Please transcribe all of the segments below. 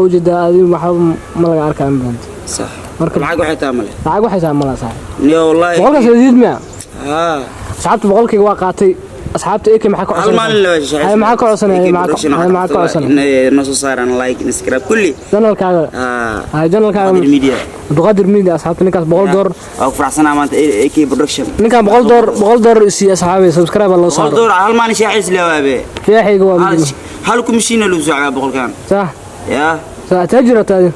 Ujeedaa, adigu waxba ma laga arkaa, ma fahanti? Sax. Marka lacag waxay taa male. Lacag waxay tahay mala, saaxiib. Niyo, wallahi. 100-kaas diid miya? Haa. Asxaabta, 100-kayga waa qaatay. Asxaabta AK maxaa ka Hal maalin la codsanaysaa? Hay, maxaa ka codsanaya? Maxaa ka codsanaya? Inay noo soo saaraan like, Instagram, kulli. Channelkaaga. Haa. Hay, channelkaaga. Qadir Media. Abduqaadir Media. Asxaabta, ninkaas $100. Waa ku faraxsanaa maanta AK Production. Ninkan $100, $100 isiiya, asxaabay, subscribe loo 100 saaro. dollar hal maalin shaaciis leewaabe. Jeexayga waa mid. Hal kumshiina lagu soo cabaa 100-kan. Sax. Yaa. Sax, taajira taadi.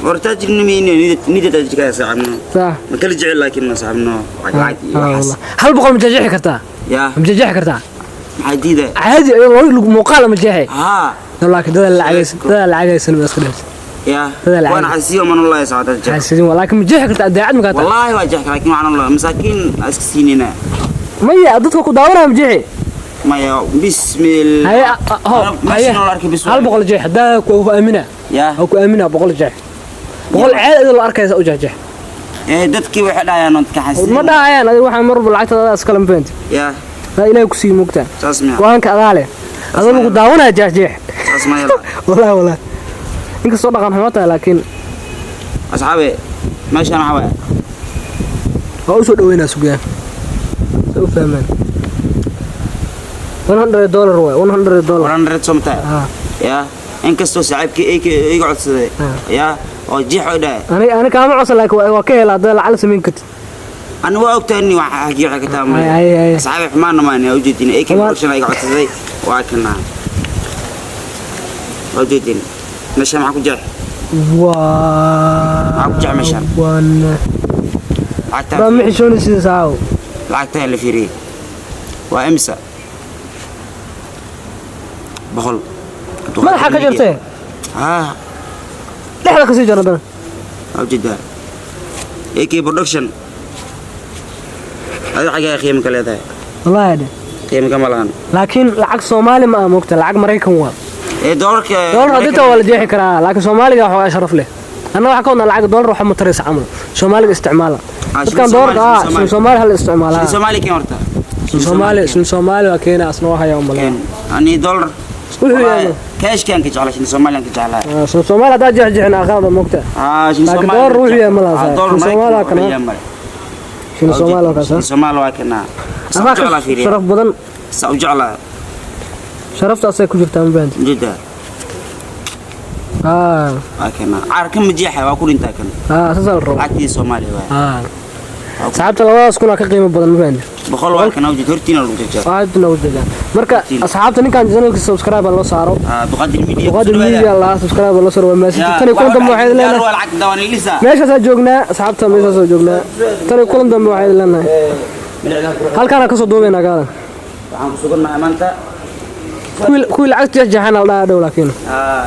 War, taajirnimiina nida taajirkaa saacabno. Sax. Ma kala jecel, laakiin ma saacabno lacag iyo waxaas. Wallah. Hal 100 ma jeexi kartaa? Yaa. Ma jeexi kartaa? Maxaa diidaa? Caadi ayadoo muuqaal ma jeexi? Haa. Laakiin dada lacagaysan, dada lacagaysan ma iska dhehaysa. Yaa. Dada lacag. Waana xasiyo man wallahi saacada jecel. Xaasidin waa, laakiin ma jeexi kartaa? Daacad ma kaa tahay? Wallaahi waa jeexka, laakiin waxaan allah masaakiin iska siinayna. Maya, dadka ku daawanaya ma jeexi? Maya, bismil. Haye, ho. Meesha noo la arkay bis. 100 jeex hadaa ku aamina. Yaa. Oo ku aamina, 100 jeex, 100 caadi adoo la arkaysa u jeex jeex. Ee, dadkii waxay dhahayaan dadka xasiin. Ma dhahayaan, adiga waxaa mar walba lacagta adaa iskale, ma fahanti? Yaa. Daa Ilaahay ku sii moogtaa. Saas miya? Go-aanka adaa leh, adoo lagu daawanaya jeex jeex. Saas maya. Wallahi, wallahi, inkastoo dhaqan xumo tahay, laakiin Asxaabe, meeshaan waxaa waaye. Waa u soo dhaweynaa, sugaan sa u fahmaan. $100 waay, $100. 100 soo mataa. Haa. Yaa, inkastoo saaxiibkii iga codsaday, yaa, oo jeex oo dhahay. Ani kaama codsan, laakiin waa ka helaa haddaad lacag samayn kartid. Ani waa ogtahay ni waxa jeexa ka taa. Ay, ay, ay. Asxaabe, xumaana maan ujeedin AK Production iga codsaday, waa kana, waa ujeedin meeshaan maxaa ku jeex. Waa. Maxaa ku jeex meeshaan? Waan lacagtaa. Baa ma xishoonaysid, saaw. Lacagtaa la fiiriyey waa imisa? 100. Madaxa ka jartee. Haa. Dhexda kasii jar haddana. Waa ujeedaa AK Production. Adiga xagee qiimo ka leedahay? Wallaahi dhe. Qiimo kama lahan. Laakiin lacag Soomaali ma aha, moogta, lacag Maraykan waa. Ee, doolarka. Doolar haddii taa waa la jeexi karaa, laakiin Soomaaliga waxoogaa sharaf leh. Anna waxaa ka wadnaa lacag doolar waxa ma taraysa camal, Soomaaliga isticmaala. Ah, dadkan shilin doolarka Soomaali, ah shilin shilin Soomaali hala isticmaalaa. Shilin Soomaali keen horta. Shilin Soomaali, shilin Soomaali waa keena, asna waa hayaa umaleyn. Keen ani doolar. Wuxuu yahay. Kaashkaan ka jeclaa, shilin Soomaaliyan ka jeclaa. Ah, shilin Soomaali haddaa jeexjeexin aqaada, moogta. Ah, shilin Laakiin Soomaali. doolar wuxuu yahay ma laha, Ah, saaxiib. doolar Shilin Soomaali waa Maraykan kana. wuxuu yahay male. Shilin Soomaali waa kaas. Shilin Soomaali waa kana. Saa u Asaa jeclaa ka fiiriya. sharaf badan. Saa u jeclaa. Sharaftaasay ku jirtaa, ma fahanti? Ujeedaa. Ah. Waa kana, caar ka majeexa waa ku dhintaa kan. Ah, saasaa la rabaa. Lacagtii Soomaaliya waa. Ah, asxaabta, labadaas kuna ka qiimo badan, ma fahanti? 100 waa kana, ujeed hortiina lagu jajaa. Aad noogu jeedaan. Marka asxaabta, ninkan channelka subscribe loo saaro. Ah, Duqaadir Media. Duqaadir Media la subscribe loo saaro, waa mahadsantihiin. Tan iyo kulan dambe waxay leenahay. Waa lacag dawaan lisa. Meeshaasaa joognaa, asxaabta, meeshaasaa joognaa. Tan iyo kulan dambe waxay leenahay, halkaana kasoo duubaynaa gaalan. Waxaan ku sugannahay maanta. Kuwii lacagta jeexjeexana la dhahaa dhow, laakiin Ah,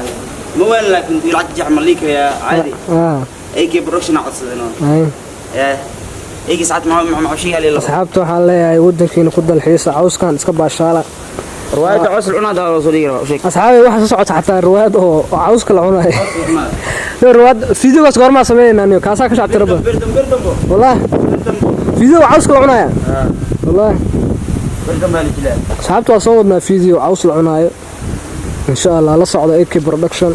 ma waan, laakiin kuwii lacag jeex ma lii karayaa caadi. Ah. AK Production codsadeen. Ay. Ee, AK saacad ma sheegaa leelo. Asxaabta, waxaan leeyahay wadankiina ku dalxiisa, cawskan iska baashaala. Riwaayadda caws cunaa daa soo dhigi rabaa sheeg. Asxaabi, waxaa soo socota xataa riwaayad oo cawska la cunayo. Yo, riwaayad videogaas goormaa sameynayna niyo? Kaasaa ka shactiro badan. Berdam berdambo. Wallahi, video cawska la cunaya, wallahi. Berdam baa la jilaa. Asxaabta, waa soo wadnaa video caws la cunaayo, insha Allah. La socda AK Production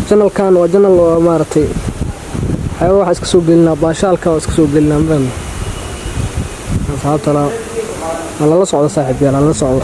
channelkan, waa channel oo maaragtay waxyaaba waxaa iska soo gelinaa, baashaalka waa iska soo gelinaa, ma fahmi? Asxaabta, la lala socdo, saaxiib yaal, lala socdo.